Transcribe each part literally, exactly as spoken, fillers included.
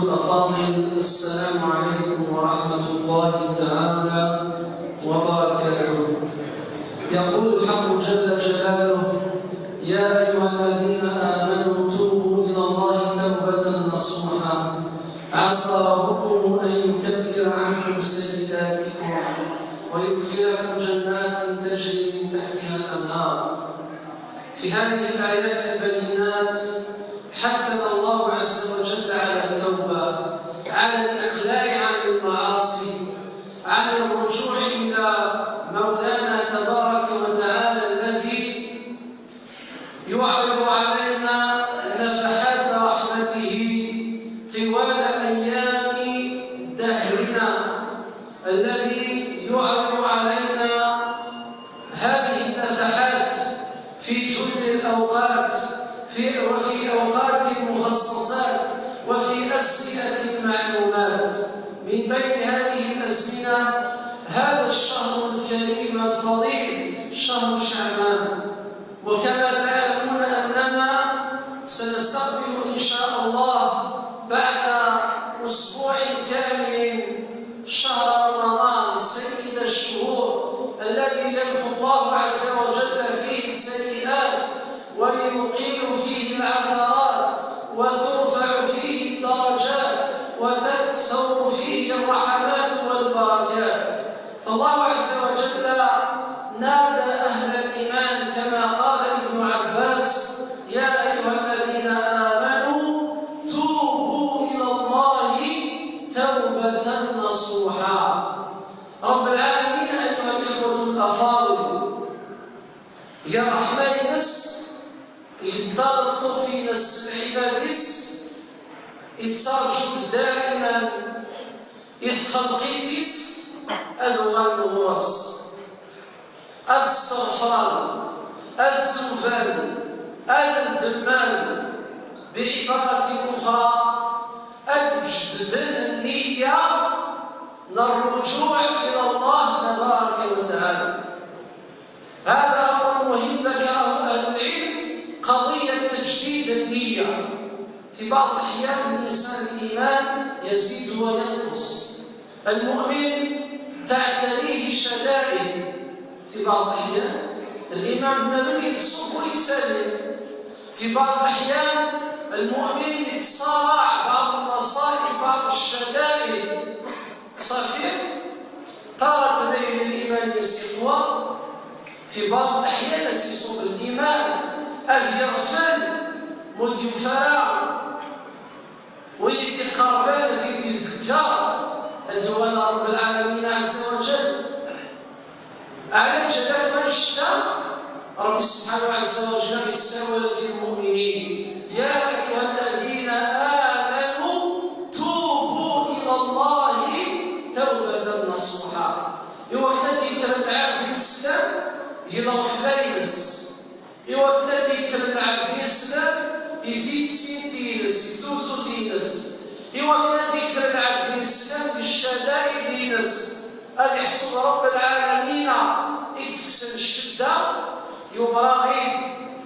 الأفاضل، السلام عليكم ورحمة الله تعالى وبركاته. يقول الحق جل جلاله: يا أيها الذين آمنوا توبوا إلى الله توبة نصوحا، عسى ربكم أن يكفر عنكم سيئاتكم ويدخلكم جنات تجري من تحتها الأنهار. في هذه الآيات البينات حثنا الله عز وجل على التوبة، على الإقلاع عن المعاصي، عن الرجوع إلى مولانا تبارك وتعالى الذي يعرض علينا نفحات رحمته طوال أيام دهرنا، الذي يعرض علينا هذه النفحات في جل الأوقات، في، وفي أوقات مخصصات، وفي أزمنة معلومات. من بين هذه الأزمنة هذا الشهر الكريم الفضيل، شهر شعبان. وكما تعلمون أننا سنستقبل إن شاء الله بعد أسبوع كامل شهر رمضان سيد الشهور، الذي يمحو الله عز وجل فيه السيئات ويقيل فيه العثرات وترفع فيه الدرجات وتكثر فيه الرحمات والبركات. فالله عز وجل نادى أهل الإيمان كما قال ابن عباس: يا أيها الذين آمنوا توبوا إلى الله توبة نصوحا. رب العالمين، أيها الإخوة الأفاضل، يرحم الناس، يطلب في ناس العباد، يتسرجد دائما يتخلقيتيس أذوان الغرس، أذ استغفران، أذ ثوبان، أذ الدمان. بعبارة أخرى، أتجدد النية للرجوع إلى الله تبارك وتعالى. هذا أمر مهم ذكره أهل العلم، قضية تجديد النية. في بعض الأحيان الإنسان الإيمان يزيد وينقص. المؤمن تعتريه شدائد. في بعض الأحيان الإيمان بنادم يتصب ويتسلم. في بعض الأحيان المؤمن يتصارع بعض المصائب، بعض الشدائد. صافي، طارت ليه الإيمان يسيقوا. في بعض الأحيان يصيب الإيمان أذ يغفل مد يفارق، ويزيد قربان يزيد يتذكر أدوان رب العالمين عز وجل. على جدك الشتاء، ربي سبحانه عز وجل يسول للمؤمنين: يا أيها الذين آمنوا توبوا إلى الله توبة نصوحا. Iwakken ad d-yekker lɛebd n Islam, yella ɣef laynes. Iwakken ad d-yekker lɛebd n Islam, i tidet-ines, i tewtut-ines. Iwakken ad d-yekker lɛebd n Islam, di ccadaid-ines. Ad iḥṣu d Ṛebb lɛalamin i itekksen ccedda, yumeṛ-aɣ-id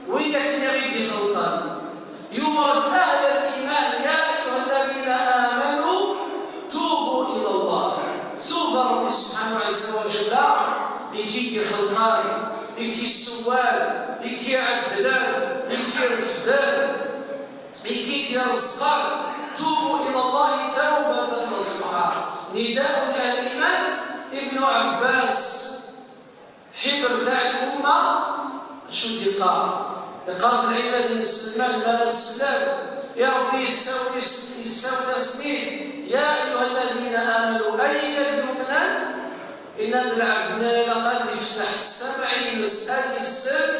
win akken i ɣ-id-ixelqen. Yumeṛ-d أهل الإيمان: يا أيها الذين آمنوا توبوا إلى الله. Tuba Ṛebbi subḥanahu ɛazza wa jalla, i k-id-ixelqen, i k-issewwan, i k-iɛeddlen, i k-irefden, i k-id-ireẓqen. توبوا إلى الله توبة نصوحا. نداء لأهل الإيمان. Ibnu Ɛebbas, ḥibr taaɛ lumma, acu d-yeqqar? Yeqqar-d lɛibad n iselman, mi ara slan, i Ṛebbi yessawel-, yessawel-asen-id: يا أيها الذين آمنوا, ay wid yumnen, inna-d lɛebd-nni ilaq ad yefteḥ ssmaɛ-ines ad yessel,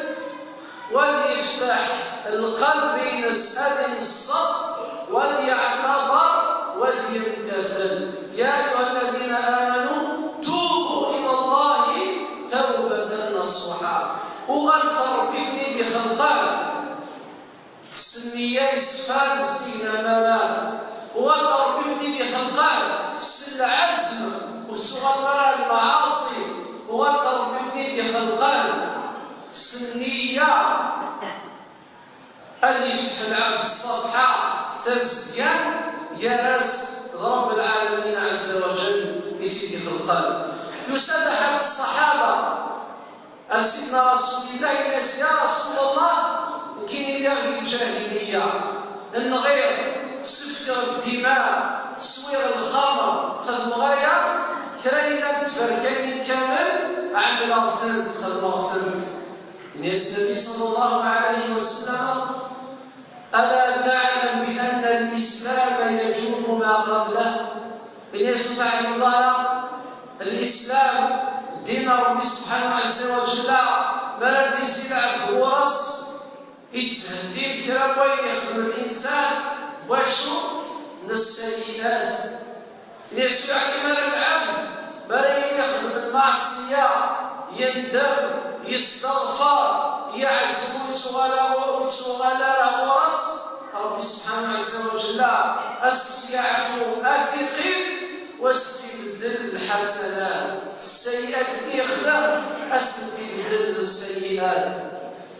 وأن يفتح القلب ينس، أن ينصت، وأن يعتبر، وأن يمتثل. يا أيها الذين آمنوا توبوا إلى الله توبة نصوحا. Uɣalet ɣer Ṛebbi-nni d-ixelqen s nniya yeṣfan, s tinna mama. Uɣalet ɣer Ṛebbi-nni d-ixelqen s lɛezm, ur tettuɣalem ara ɣer lmeɛaṣi. Uɣalet ɣer Ṛebbi-nni d-ixelqen s nniya. Ad yefteḥ lɛebd ṣṣafḥa tazedyant, gar-as d Rabb lɛalamin ɛezza wa jell i t-id-ixelqen. Yusa-d aḥad ṣṣaḥaba ar Sidna Rasulillah, yenna-yas: "Ya Rasulallah, nekkini lliɣ di lǧahiliya, nɣiɣ, ssefkeɣ ddima, swiɣ lxamr, xedmeɣ aya, kra yellan n tberkanin kamel, ɛemmleɣ-tent, xedmeɣ-tent." Yenna-yas Nnbi sallallahu alayhi wa sallam: "ألا تعلم بأن الإسلام يجوب ما قبله؟" Ini-as ur teɛlimeḍ ara, Lislam, ddin n Ṛebbi subḥanahu ɛezza wa jella, mi ara d-izzi lɛebd ɣur-s, ittheddim kra n wayen ixdem linsan. Wacu? N sseyyi'at. Ini-as ur yeɛlim ara lɛebd, mi ara yili ixdem lmeɛṣiya, yendem, yesteɣfar, yeɛzem ur yettuɣal ara, ur yettuɣal ara ɣur-s, Ṛebbi subḥanahu ɛezza wa jella a s-yeɛfu, a t-iqqim, wa s-tt-ibeddel d lḥasanat. Sseyyi'at-nni yexdem, a s-tent-ibeddel d sseyyi'at.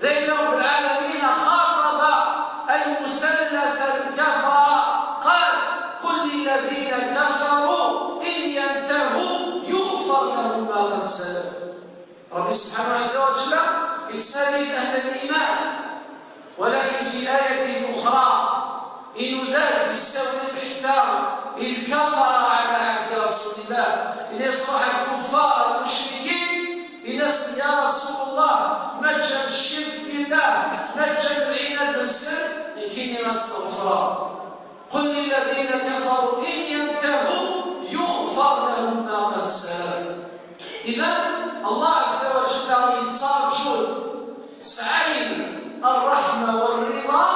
D ayen Ṛebbi lɛalamin xaṭab المثلث الكفرة، قال: "قل للذين كفروا إن ينتهوا يغفر لهم ما قد سلف." Ṛebbi subḥanahu ɛezza wa jella yettnadi-d ahl l-iman, walakin fi ayatin uxra, inuda-d, yessawel-d ḥetta i lkafara ɛla ɛehdi Rasulillah. Ini-as: "Ruḥ ar lkuffar, ar lmucrikin, ini-asen: Ya Rasulallah, ma ǧǧan ccirk billah, ma ǧǧan lɛinad-nsen, nekkini ad s-ɣefreɣ." قل للذين كفروا إن ينتهوا يغفر لهم ما قد سلف. Idan, Allah ɛezza wa jella yettarǧu-d sɛayen ṛṛeḥma u ṛṛiḍa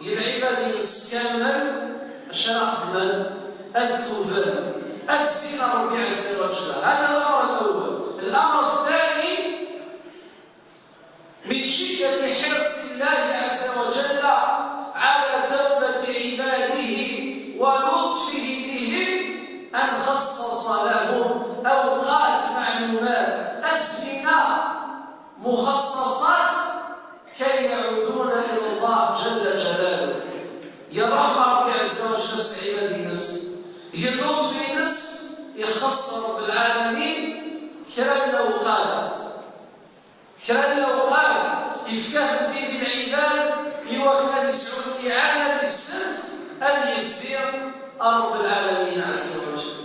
i lɛibad-ines kamel, acu ara xedmen? Ad tuben, ad zzin Ṛebbi ɛezza wa jella. هذا الأمر الأول. الأمر الثاني، من شدة حرص الله عز وجل على توبة عباده ولطفه بهم أن خصص لهم أوقات معلومات، أزمنة مخصصات، كي يعودون إلى الله جل جلاله. Yerḥem Ṛebbi ɛezza wa jella s lɛibad-ines. Deg llutf-ines, ixeṣṣer Ṛebbi lɛalamin kra n lewqat. Kra n lewqat yefka-tent-id i lɛibad i wakken ad yesɛu liɛana deg-sent ad yezzi Ṛebbi lɛalamin ɛezza wa jell.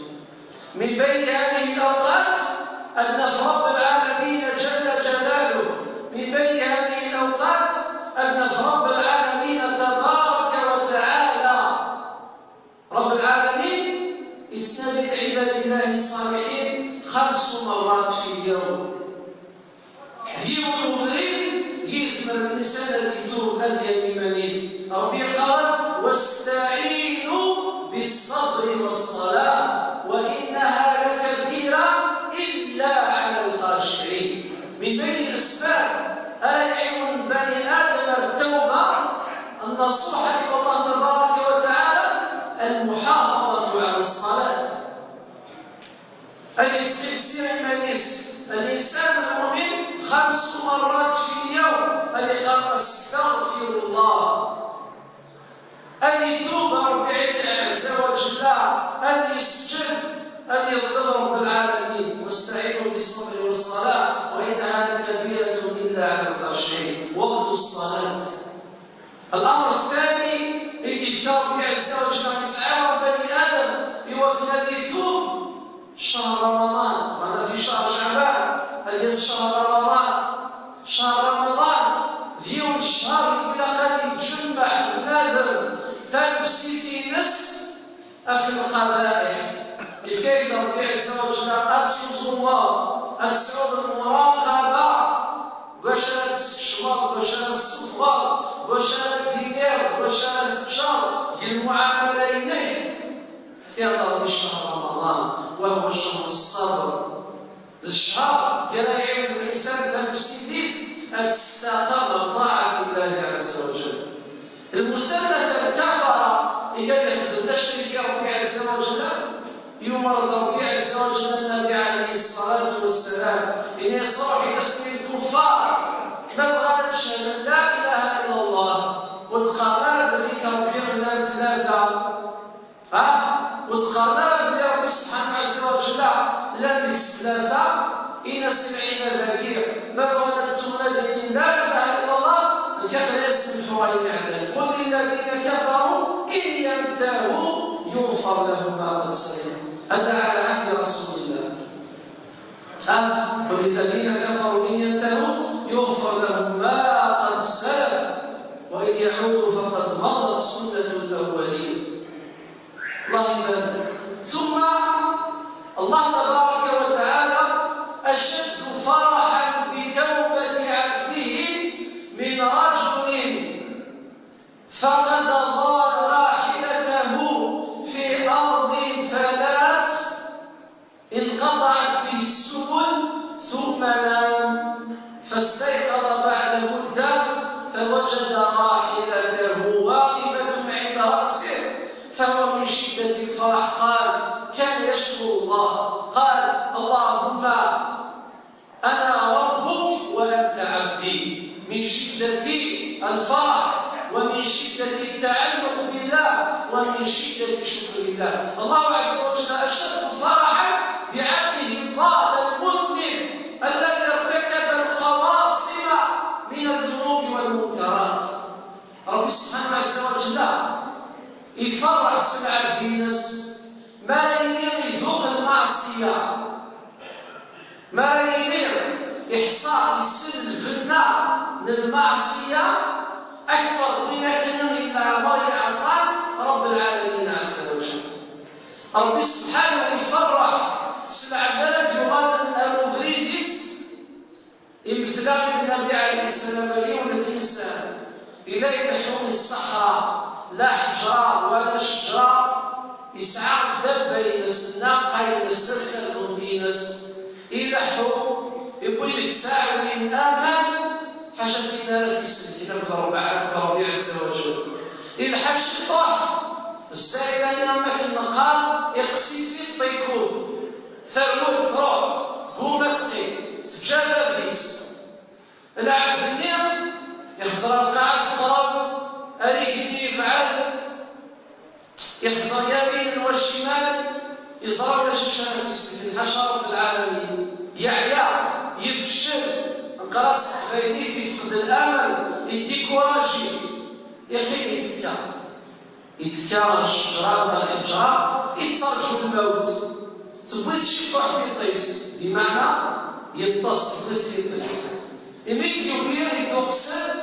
من بين هذه الأوقات أن في رب العالمين جل جلاله، من بين هذه الأوقات أن في رب العالمين تبارك وتعالى Ṛebbi lɛalamin yettnadi-d عباد الله الصالحين خمس مرات في اليوم. Yiwen ubrid yezmer linsan ad itub, ad yerr iman-is. Ṛebbi yeqqar: "واستعينوا بالصبر والصلاة وإنها لكبيرة إلا على الخاشعين". من بين الأسباب ara iɛiwen bani Adam ar ttawba, النصوح إلى الله تبارك وتعالى، المحافظة على الصلاة. Ad yettḥissi iman-is الإنسان المؤمن خمس مرات في اليوم، ad yeqqar: "أستغفر الله". Ad itub Ṛebbi ɛezza wa jella, ad yesǧed, ad yeḍleb Ṛebbi lɛalamin. "واستعينوا بالصبر والصلاة وإنها لكبيرة إلا على الخاشعين". وقت الصلاة. الأمر الثاني i d-yefka Ṛebbi ɛezza wa jella, yettɛawan bani Adam i wakken ad itub. Ccehr Ramaḍan, رانا في شهر شعبان، ad d-yas ccehr Ramaḍan. Ccehr Ramaḍan d yiwen n ccehr i ilaq ad iǧemmeɛ bnadem tanefsit-ines ɣef lqaba'iḥ. Yefka-ak-d Ṛebbi ɛezza wa jella ad tuẓumeḍ, ad tesɛuḍ lmuraqaba, bac ara teskecmeḍ, bac ara tessufɣeḍ, bac ara d-tiniḍ, bac ara teččeḍ, deg lmuɛamala-inek. Yefka-aɣ-d Ṛebbi ccehr Ramaḍan, وهو شهر الصبر. D ccehr i ara iɛiwen linsan tanefsit-is ad testaqim ɣef ṭaɛat Llah ɛezza wa jell. Lmusallat lkafara i ara ixedmen acrik i Ṛebbi ɛezza wa jell, yumer-d Ṛebbi ɛezza wa jell Nnabi ɛalayhi ṣṣalatu wa ssalam, ini-as: "Ṛuḥ-d, ini-as i lkuffar, ma bɣan ad cehden la ilaha illa Llah, ur d-qqaren ara belli Ṛebbi llan tlata." llan deg-s tlata, in-as i lɛibad-agi, ma bɣan ad ttun ad inin la ilaha illa Allah, nekk ad as-semḥeɣ ayen iɛeddan. قل للذين كفروا إن ينتهوا يغفر لهم ما قد سلف. هذا على عهد رسول الله. قل للذين كفروا إن ينتهوا يغفر لهم ما قد سلف وإن يعودوا فقد مضت سنة الأولين. الله يبارك. ثم الله تبارك وتعالى أشد فرحا بتوبة عبده من رجل فقد راحلته في أرض فلاة انقطعت به السبل ثم نام فاستيقظ بعد مدة فوجد راحلته واقفة عند رأسه فهو من شدة الفرح قال، كان يشكر الله، قال: اللهم أنا ربك وأنت عبدي، من شدة الفرح ومن شدة التعلق بالله ومن شدة شكر الله. الله عز وجل أشد فرحا بعبده الضال المذنب الذي ارتكب القواصم من الذنوب والمنكرات. ربي سبحانه عز وجل يفرح s lɛebd-ines ma ara yili iduq lmeɛṣiyya. Ma ara yili iḥṣa, isel lbenna n lmeɛṣiyya akteṛ n win akken i leɛmeṛ yeɛṣa Ṛebb lɛalamin ɛazza wa jall. Ṛebbi subḥanahu iferreḥ s lɛebd ara d-yuɣalen ar ubrid-is. Imetla-d Nnbi ɛalayhi ssalam ar yiwen n linsan, yella ileḥḥu di ṣṣeḥra, la ḥeǧra wala cejra, yesɛa dabba-ines, nnaqa-ines, taserdunt-ines, ileḥḥu, iwwi deg-s aɛwin, aman, ḥaca tin ara t-iselken akked Ṛebbi, akked Ṛebbi ɛazza wa jall. Ilḥa ciṭuḥ, zzayla-nni am akken neqqar, iqqes-itt-id ṭikkud. Terwel, truḥ, tgumma ad teqqim, teǧǧa bab-is. Lɛebd-nni ixetter ar lqaɛa teqreb, ar igenni yebɛed, ixetter yamin wa ccimal, yeẓra ulac acu ara t-isellken, ḥaca Ṛebb lɛalamin. Yeɛya, yefcel, neqqar-as s teqbaylit, yefqed laman, yedikuraji, yeqqim yettekka. Yettekka ɣer ccejra neɣ lḥeǧra, yettraǧu lmawt. Tewwi-t ciṭuḥ tiṭ-is, bimeɛna yeṭṭes, tewwi-t tiṭ-is. Imi i d-yuki, yedduqes-d,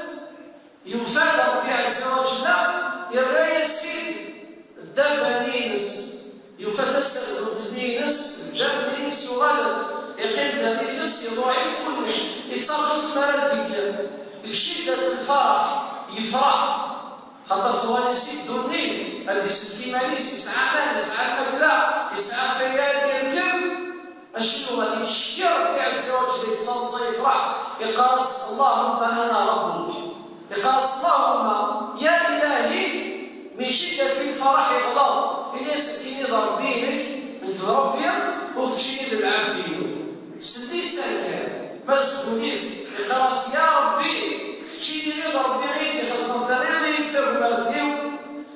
yufa-d Ṛebbi ɛezza wa jella, yerra-yas-id ddabba-nni-ines, yufa taserdunt-nni-ines, lǧamel-ines yuɣalen, iqqim-d rrif-is, iḍuɛ-it kullec, yettraǧu-t mi ara d-yekker. Deg ciddat lferḥ, yefreḥ. Xaṭer tuɣal-as i ddunit, ad d-isellek iman-is, yesɛa aman, yesɛa lmakla, yesɛa akayad, yerkeb. Acu yuɣal yettcekkir Ṛebbi ɛezza wa jell, yettaḍsa, yefreḥ, yeqqar-as: اللهم أنا ربك. Yeqqar-as: اللهم، ya Ilahi, min ciddati lferḥ yeɣleḍ. Ini-as nekkini d Ṛebbi-inek, nekk d Ṛebbi, u keččini d lɛebd-inu. Sell-is kan, ma seg wul-is, yeqqar-as: ya Ṛebbi, keččini i d Ṛebbi i d-ixelqen, terriḍ-iyi-d tagmert-iw,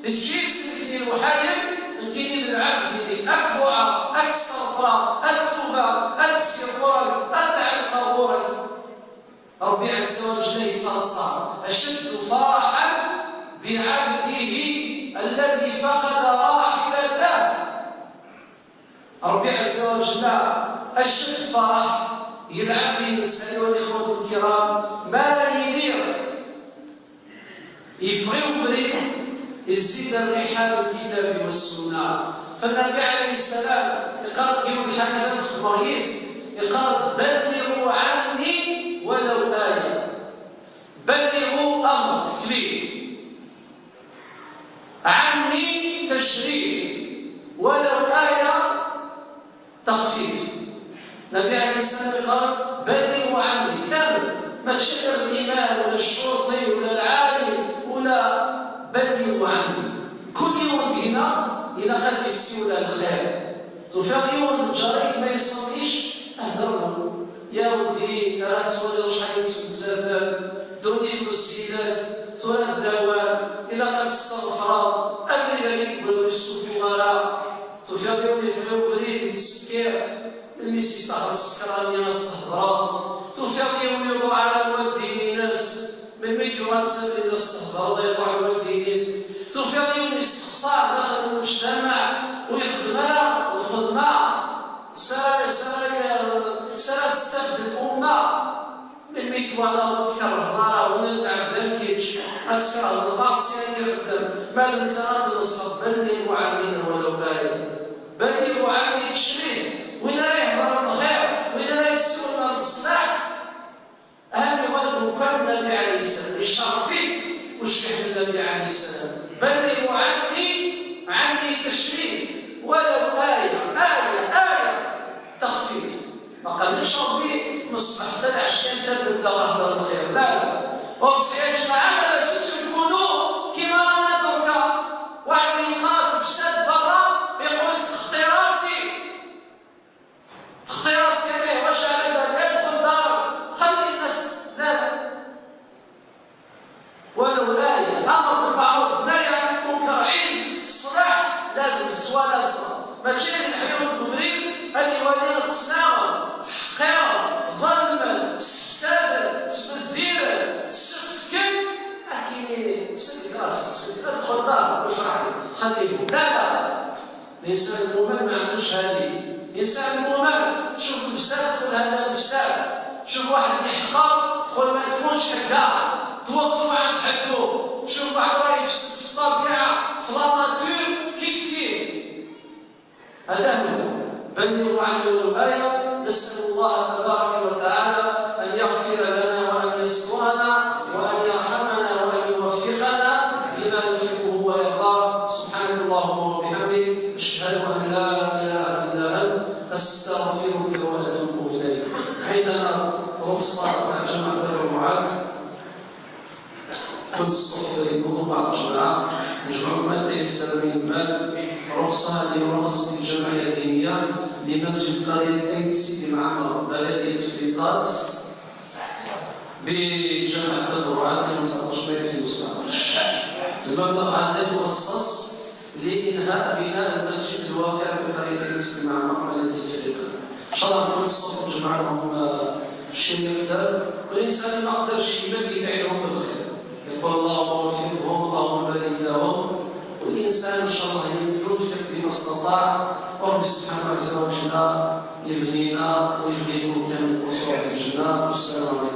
kečč i yesselken i lewḥayen, nekkini d lɛebd-inek, ad k-ḍuɛeɣ, ad k-steɣfreɣ, ad tubeɣ, ad d-sseɣ ɣur-k, ad tɛellqeɣ ɣur-k. Ṛebbi ɛezza wa jella yettaḍsa, أشد فرحا بعبده الذي فقد راحلته. Ṛebbi ɛezza wa jella, aced ferḥ i lɛebd-ines, ayyuha lixwat lkiram, mi ara yili yeffeɣ i ubrid, yezzi-d rriḥa n lkitabi wa ssunna. Fa Nnabi ɛalayhi ssalam iqqar-d yiwen lḥadit ad xedmeɣ yis, iqqar-d: بلغوا عني ولو آية. بلغوا أمر تكليف. عني تشريف، ولو آية تخفيف. النبي عليه السلام قال: بلغوا عني كامل، ماشي غير الإمام ولا الشرطي ولا العالم ولا، بلغوا عني. كل يوم فينا إلى قد يسيونا الخير. Tufiḍ yiwen n lǧar-ik ma yeṣṣellic, hder-nnun. Ya weddi, rah tettwaliḍ acḥal i yettmettat ddunit wezzilet, tura d lawan, ilaq ad testeɣfreḍ, abrid-agi deg wayen ur yessufuɣ ara. Tufiḍ yiwen yeffeɣ i ubrid, yettsekkir. Melmi s-yestaxer ssekran-nni, ad s-thedreḍ. Tufiḍ yiwen yuḍeɛ ara lwaldin-ines, melmi d-yuɣal sani ad s-thedreḍ, iruḥ lwaldin-is. Tufiḍ yiwen yessexṣar daxel n lmujtamaɛ, ur yexdem ara lxedma s ara, s ara, s ara testafed lumma. Melmi twalaḍ ur tkerheḍ ara win ad lɛebd am kečč, ad tkerheḍ lmaṣṣya i ixeddem, ma d netta ad t-neṣṣer, balliɣu ɛanni walaw aya. Balliɣu ɛanni ttecmid, win ara ihedṛen lxir, win ara yessiwlen ɣer leṣlaḥ, ahat yuɣal d umkan n Nnbi ɛalayhi ssalam, icerref-ik ucbiḥ n Nnbi ɛalayhi ssalam. Balliɣu ɛanni, ɛanni ttecmid, walaw aya, aya, aya, taxfif. Ma qal-ak Ṛebbi, n ṣṣbeḥ ḥtta lɛecya netta beddeɣ hder lxir. La, la. Ur tesɛi jmaɛa ara s-ttewkunu kima rana durka. Waḥed yelqa lefsad berra, iqul texṭi rasi. Texṭi rasi, rih, واش على بالك؟ ادخل دارك، خلي الناس. لا، لا. ولو آية، أمر بالمعروف، نهي عن المنكر، علم، الصلاح، لازم تتوالى. ماشي الحيوان الكبري اللي يولي تصنعهم، تحقيرهم، ظلما، استفسادا، تبذيرا، تسفكا. أكيد سلك راسك، سلك، ادخل دارك، واش راح خليهم؟ لا، لا. الإنسان المؤمن ما عندوش هذه. الإنسان المؤمن، شوف الفساد، تقول هذا الفساد. شوف واحد يحقر، تقول ما تكونش هكا. توقفوا عند حده. شوف واحد راه يفسد في الطبيعة، في la nature، كيف كيف. هذا هو. بلغوا عني ولو آية. نسأل الله تبارك وتعالى أن يغفر لنا وأن يسترنا وأن يرحمنا وأن يوفقنا لما يحبه ويرضاه. سبحانك اللهم وبحمدك، أشهد أن لا إله إلا أنت، أستغفرك وأتوب إليك. عندنا رخصة تاع جمع التبرعات. كل الصف يكونوا بعض الجماعة، نجمعوا ما تيسر من المال. رخصة هذه رخص للجمعية الدينية لمسجد قرية أيت سيدي معمر، بلدية فليطات، بجمع التبرعات يوم تسعطاش ماي ألفين وسبعطاش. المبلغ هذا يخصص لإنهاء بناء المسجد الواقع بقرية أيت سيدي معمر، بلدية فليطات. إن شاء الله كل الصف نجمع لهم، آه، شي مقدار، والإنسان ما قدرش يبان يدعي لهم بالخير، يقول: "اللهم وفقهم، اللهم بارك لهم". والإنسان إن شاء الله ينفق بما استطاع، وربي سبحانه عز وجل يبنينا ويبنيكم كامل الأسرة في الجنة. والسلام عليكم.